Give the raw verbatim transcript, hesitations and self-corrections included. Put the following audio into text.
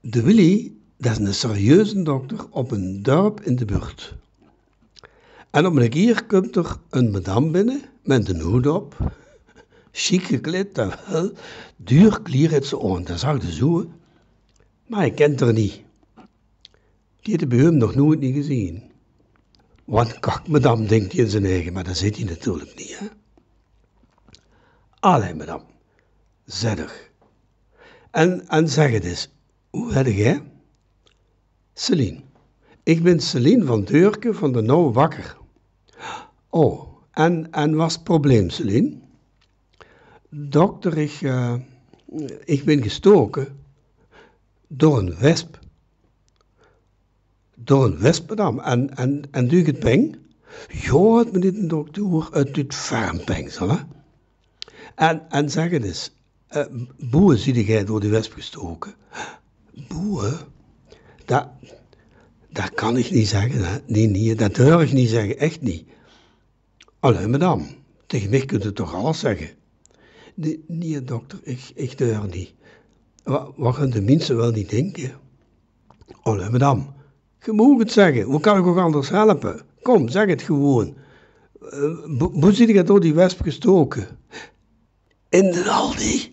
De Willy, dat is 'ne serieuze dokter op 'n dörp in de buurt. En op 'ne kier kump d'r 'n madam binne mit 'nen hood op, sjiek gekleid, jawel, duur klier haet ze aon, dat zag d'r zoe oet, mer hae kint d'r nie. Die haet 'r bie häöm nog noeit nie gezeen. Wat 'n kak madam, dink ie in zien eige, mer dat zeet ie natuurlik nie, hè. Allee, madam, zèt uch. En, en zèk 't ins, wie hèt geer? Celine. Ich bin Celine van Deurke van de Nouw Wakker. O, en, en wat is 't probleem, Celine? Dokter, ich, eh, ich bin gestoke door 'n wesp. Door 'n wesp, madam. En, en, en duit 't peng? Jao, 't meneer de dokter, 't duit ferm peng, zal, hè? En, en zèk 't ins, eh, boe ziede geer door die wesp gestoke? Boe? Dat, dat kan ich nie zègke, hè. Nie, nie, dat durf ich nie zègke, ech nie. Allee, madam, tege mich kunt geer toch alles zègke. Nie, nie, dokter, ich, ich durf nie. Wa-, wat gaon de minse waal nie dinke? Allee, madam, geer moogt 't zègke. Wie kan ich uch anders helpe? Kom, zèk 't gewoen. Eh, boe, boe ziede geer door die wesp gestoke? In den Aldi?